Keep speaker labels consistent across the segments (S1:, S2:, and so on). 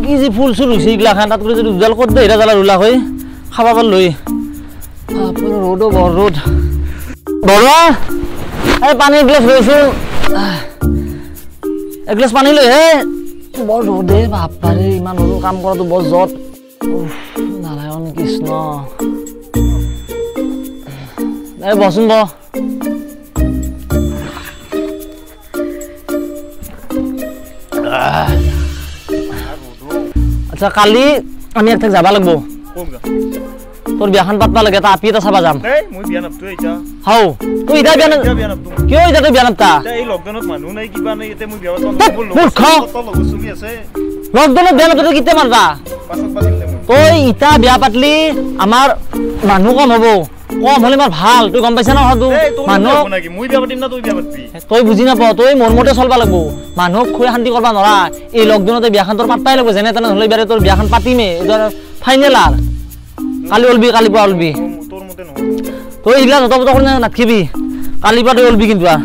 S1: কি যি ফুল চুল হৈছে এইগিলাখান তাত কৰি যদি উজাল ক'ত দে হীৰা জ্বালা ৰুলা হৈ খাব পাৰলো বাপৰে ৰ'দো বৰ ৰ'দ বৰুৱা এই পানী এগিলাচ লৈছোঁ এগিলাচ পানী লৈ হে বৰ ৰ'দে বাপৰে ইমান ৰ'দ কাম কৰাটো বৰ জট নাৰায়ণ কৃষ্ণ এই বচোন ব আচ্ছা কালি আমি এক যাব লাগব তোৰ বিয়াখন পাতবা লাগে এটা আপি এটা চাবা যাম হাও তুই ইটা বিয়া কিয় ইটা তই বিয়া নাপতা লকডাউনত বিয়া নাপতা কেতিয়া মাৰবা তই ইটা বিয়া পাতলি আমাৰ মানুহ কম হ'ব কম হ'লে আমাৰ ভাল তুই গম পাইছা ন মানুহ তই বুজি নাপাৱ তই মোৰ মতে চলবা লাগব মানুহক খুৱাই শান্তি কৰবা নৰা এই লকডাউনতে বিয়াখন তোৰ পাতবাই লাগব যেনে তেনে হ'লে বিয়াৰে তোৰ বিয়াখন পাতিমেই ফাইনেল আৰু কালি ওলবি কালি পুৱা ওলবি তই এইগিলা যত পত কৰি নাথাকিবি কালি পুৱা তই ওলবি কিন্তু আৰু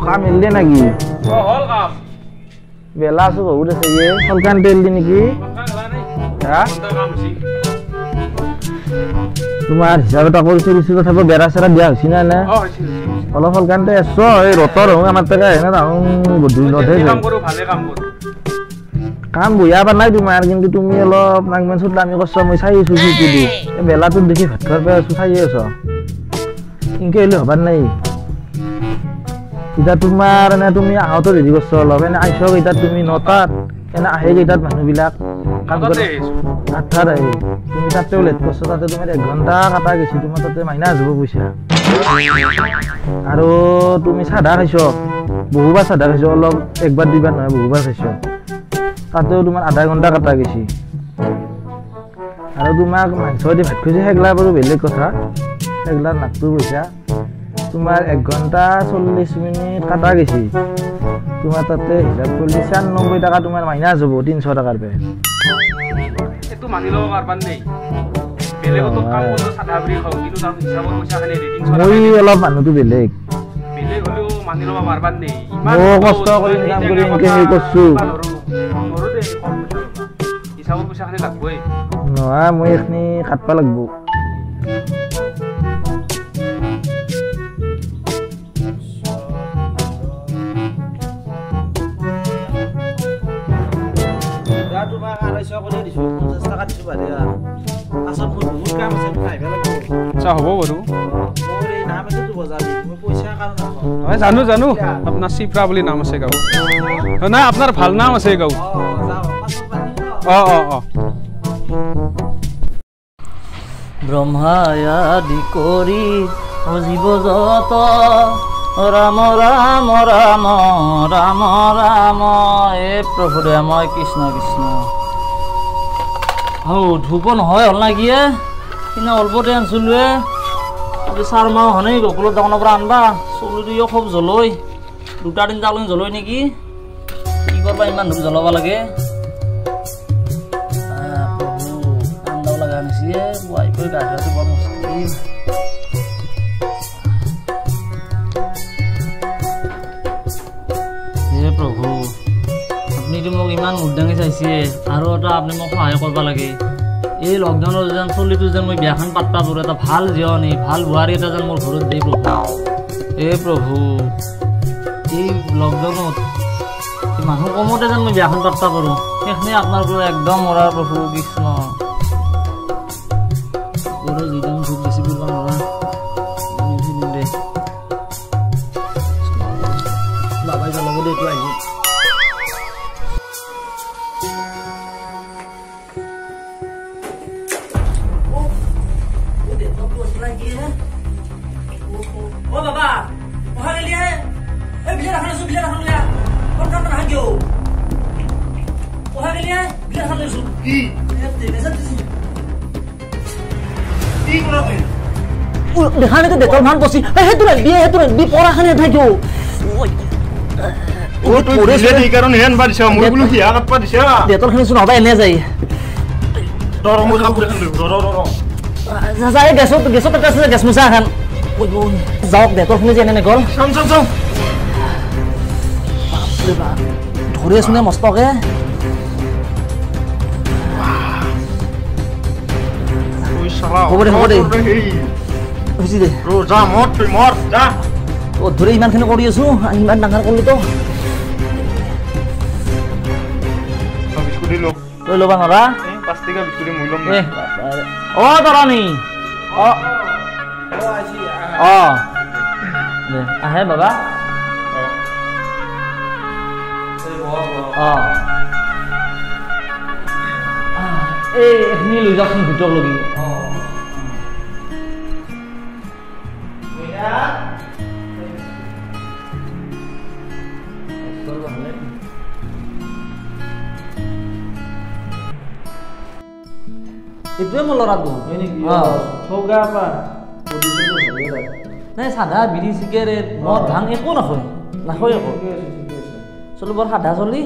S1: কাম এলদে নাকি বেলা আছো বহুত আছে সলকান তেল দি নেকি তোমাৰ হিচাপ এটা কৰি থৈ দিছো তথাপি বেৰা চেৰা দিয়া হৈছে না না অলপ সলকানতে আছ এই ৰতৰ হওঁ আমাৰ তাকে আহে না গধূলি কাম বঢ়িয়া পৰা নাই তোমাৰ কিন্তু তুমি অলপ নাগমেন চুটলামি কৰছ মই চাই আছো কি দি এই বেলাটোত দেখি ভাত খোৱাৰ পৰা আছো চাই আছ ইনকে হ'লে হবাৰ নাই এতিয়া তোমাৰ এনে তুমি আহোঁতে দেৰি কৰছ অলপ এনে আহিছ কেইটাত তুমি নটাত এনে আহে কেইটাত মানুহবিলাক কাম কৰে আঠটাত আহে তুমি তাতেও লেট কৰছ তাতে তোমাৰ 1 ঘণ্টা কাটা গৈছে তোমাৰ তাতে মাইনাছ হ'ব পইচা আৰু তুমি চাধা খাইছ বহুবাৰ চাধা খাইছ অলপ একবাৰ দুইবাৰ নহয় বহুবাৰ খাইছ তাতেও তোমাৰ আধা ঘণ্টা কাটা গৈছে আৰু তোমাক মাংস দি ভাত খুৱাইছে সেইগিলা বাৰু বেলেগ কথা সেইগিলা নাকটো পইচা তোমাৰ 1 ঘণ্টা 40 মিনিট কাটা গৈছে তোমাৰ তাতে হিচাপ কৰিলে 96 টকা তোমাৰ মাইনাছ হ'ব 300 টকাৰ পৰা
S2: এইটো মানি ল'ব পাৰবা নেই বেলেগতো কাম কৰিলো চাধা বুলি খাওঁ কিন্তু তাৰ হিচাপত পইচাখিনি 300
S1: মই অলপ মানুহটো বেলেগ
S2: বেলেগ হ'লেও মানি ল'ব পাৰবা নেই ইমান
S1: কষ্ট কৰি কাম কৰি এনেকে হেৰি কৰছো
S2: নৰো দে কম পইচা ল'বা হিচাপত পইচাখিনি লাগবই
S1: নহয় মই এইখিনি কাটবা লাগব
S2: আচ্ছা হ'ব বাৰু হয় জানো জানো আপোনাৰ চিপ্ৰা বুলি নাম আছে গাঁৱত নাই আপোনাৰ ভাল নাম আছে গাঁৱত অঁ অঁ অঁ
S1: ব্ৰহ্মায়াদি কৰি জীৱ যত ৰাম ৰাম ৰাম ৰাম ৰাম এ প্ৰভু দয়াময় কৃষ্ণ কৃষ্ণ হৌ ধূপ নহয় হ'ল না কিয়ে সিদিনা অলপতে আনছিলোৱে আজি চাৰ মাহ হোৱা নাই গকুলৰ দোকানৰ পৰা আনবা চলিটো খুব জ্বলৈ দুটা তিনিটা লৈ জ্বলৈ নেকি কি কৰবা ইমান ধূপ জ্বলাব লাগে ঠাণ্ডাও লগা আনিছে বোৱাই গৈ গা ধোৱাটো বৰ মুস্কিল হে প্ৰভু আপুনিতো মোক ইমান মুখ দাঙি চাইছে আৰু এটা আপুনি মোক সহায় কৰিব লাগে এই লকডাউনৰ যেন চলিটো যেন মই বিয়াখন পাতবা পাৰোঁ এটা ভাল জীয়নী ভাল বোৱাৰী এটা যেন মোৰ ঘৰত দেই প্ৰভু এ প্ৰভু এই লকডাউনত মানুহ কমতে যেন মই বিয়াখন পাতবা পাৰোঁ সেইখিনি আপোনাৰ পৰা একদম মৰা প্ৰভু কৃষ্ণ যিদাম খুব বেছি কৰিব নোৱাৰা দে বাবাই জ্বলাব দে এইটো আহিব
S3: ও বাবা অহা গেলি হে এই বিলে রাখা লৈছো বিলে ৰাখা লৈয়া কোন কাম নাহা কিয় অহা গেলি হে বিলে ৰাখা লৈছো
S4: কি
S1: দেখা নাই ডেটল মান বসি সেইটো ৰাখবি সেইটো ৰাখবি পৰাখানে থাকিও ডেটলখিনি চোন সদায় এনে যায় গেছত গেছত এটা আছে গেছ মোচা এখন যাওক ডেটলখিনি যে এনে গ'ল ধৰি আছো নে মস্তকে হ'ব দে হ'ব দে হৈছে দে ধৰি ইমানখিনি কৰি আছো ইমান ডাঙৰ কৰিলো তো তই ল'বা নৰা অ তৰণি অ অ আহে বাবা অ এই এইখিনি লৈ যাওকচোন ভিতৰত লগি এইটোৱে মোৰ ল'ৰাটো নাই চাধা বিড়ি চিগাৰেট মদ ভাং একো নাখায় নাখায় একো চলি বৰ সাধা চলি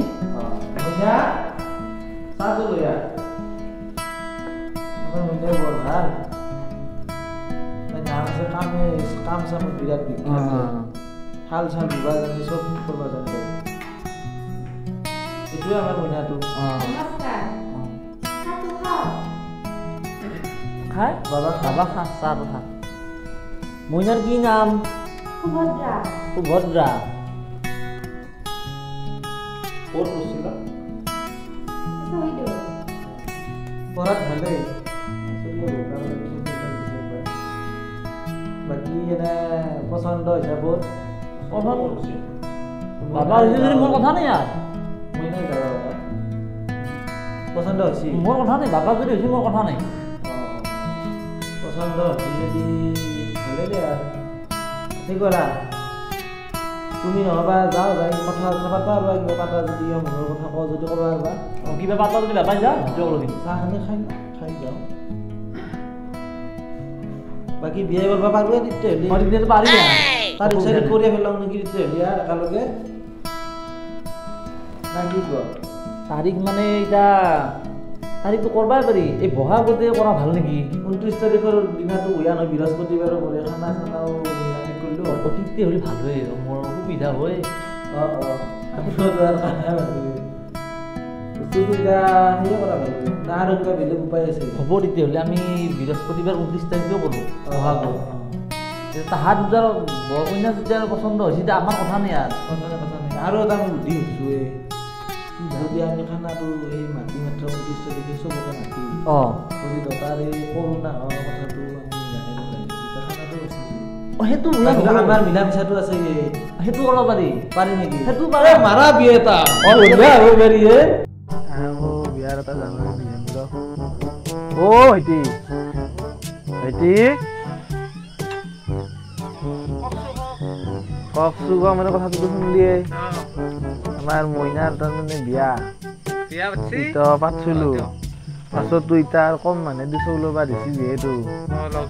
S4: হাল চাল ধুবা জানে চব কৰিব জানে এইটোৱে আমাৰ মইনাটো
S1: খাই বাবা বাবা খা চাহটো খা মইনাৰ কি নাম
S5: সুভদ্ৰা
S1: সুভদ্ৰা
S2: ক'ত পঢ়িছিলা
S4: পঢ়াত ভালেই বাকী এনে পচন্দ হিচাপত
S1: বাবা হৈছে যদি মোৰ কথা নাই আৰু
S4: মইনাই যাব পচন্দ হৈছে
S1: মোৰ কথা নাই বাবা যদি হৈছে মোৰ কথা নাই
S4: পচন্দ হৈছে যদি ভালেই দে আৰু কি কৰা তুমি নহবা যাওঁ যাই কথা কথা পাতা আৰু কিবা পাতা যদি মনৰ কথা কওঁ যদি ক'বা পাৰবা
S1: কিবা পাতা যদি বাবাই যা ভিতৰত
S4: চাহখিনি খাই খাই যাওঁ বাকী বিয়া কৰিব পাৰোঁ তেতিয়াহ'লে
S1: পাৰি
S4: তাৰিখ চাৰিখ কৰিয়ে পেলাওঁ নেকি তেতিয়াহ'লে আৰু একেলগে না কি কয়
S1: তাৰিখ মানে এতিয়া তাৰিখটো কৰবাই পাৰি এই বহাগতে কৰা ভাল নেকি
S4: 29 তাৰিখৰ দিনাটো উয়া নহয় বৃহস্পতিবাৰো পৰে খানা চানাও নিৰামিষ কৰিলোঁ
S1: অতিথি হ'লে ভাল হয় মোৰ সুবিধা হয়
S4: অঁ অঁ বস্তুটো এতিয়া সেয়ে কৰা ভাল না আৰু কিবা বেলেগ উপায় আছে
S1: হ'ব তেতিয়াহ'লে আমি বৃহস্পতিবাৰ 29 তাৰিখেও কৰোঁ বহাগৰ তাহাঁত দুটাৰ বৰকন্যা যেতিয়া পচন্দ হৈছে তেতিয়া আমাৰ কথা নাই আৰু
S4: কথা নাই আৰু এটা মই বুদ্ধি সুধিছোঁ এই যদি আমি খানাটো এই মাতি মাত্ৰ 29 তাৰিখে চবকে মাতি
S1: অঁ
S4: যদি দৰকাৰ এই কৰোণা হোৱা কথাটো আমি জানিব লাগে তেতিয়া খানাটো
S1: সেইটো
S4: আমাৰ মিলা মিছাটো আছে
S1: সেইটো কৰিব পাৰি
S4: পাৰি নেকি
S1: সেইটো পাৰে
S4: মাৰা বিয়া এটা হ'ব পাৰি বিয়াৰ এটা যাব
S6: অ ভাইটি ভাইটি কওকচোন ক মানে কথাটো শুনিলিয়ে আমাৰ মইনাৰ তাৰমানে বিয়া পাতছিলো পাছতো এতিয়া কম মানুহে দিছো ওলাব দিছি যিহেতু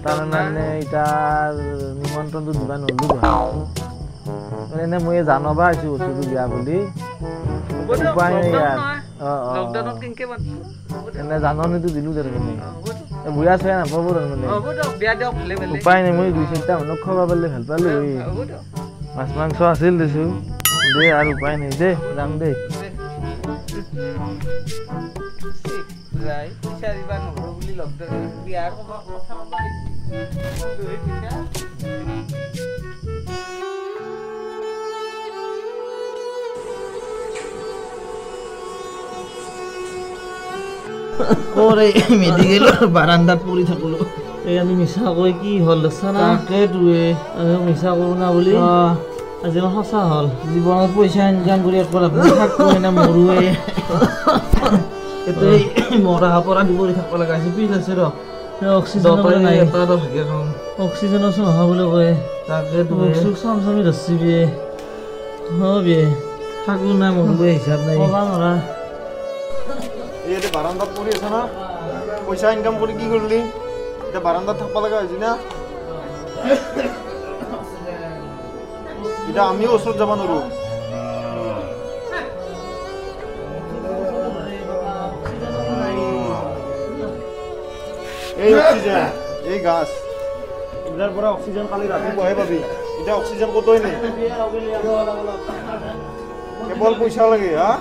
S6: তাৰমানে এতিয়া নিমন্ত্ৰণটো দিবা নোৱাৰিলো এনে মই জানবা আহিছো বস্তুটো বিয়া বুলি উপায় নাই ইয়াৰ এনে জাননীটো দিলো তাৰমানে বুঢ়া চয়া নাপাব তাৰমানে উপায় নাই মই দুই চাৰিটা মানুহক খুৱাব পাৰিলে ভাল পালো মাছ মাংস আছিল দিছো দে আৰু উপায় নাই দে যাম দে
S4: মেডিকেলৰ বাৰান্দাত পৰি থাকলো
S1: এই আমি মিছা কৈ কি হ'ল দেখছা না
S4: তাকেটোৱে
S1: আমি মিছা কৰোঁ না বুলি আজি মই সঁচা হ'ল
S4: জীৱনত পইচা ইনকাম কৰি একো লাভ নাই থাকোঁ না মৰোৱে এতিয়া মৰা পৰা দি পৰি থাকিব লগা হৈছে পিল আছে ৰ
S1: অক্সিজেন নাই
S4: এটা এটা ভাগে খাওঁ
S1: অক্সিজেনৰ চোন নহা বুলি কয়
S4: তাকেটোৱে
S1: চুক চামচামি ধৰছি বিয়ে হ বিয়ে
S4: থাকোঁ না মৰোৱে হিচাপ নাই
S1: ক'বা নৰা
S5: এই ইয়াতে বাৰান্দাত পৰি আছ না, পইচা ইনকাম কৰি কি কৰিলি? এতিয়া বাৰান্দাত থাকিব লগা হৈছে না। এতিয়া আমিও ওচৰত যাব নোৱাৰো। এই অক্সিজেন, এই গাছ, এইবিলাৰ পৰা অক্সিজেন কালি ৰাতিপুৱাহে পাবি। এতিয়া অক্সিজেন ক'তোই নাই, কেৱল পইচা লাগে। হা,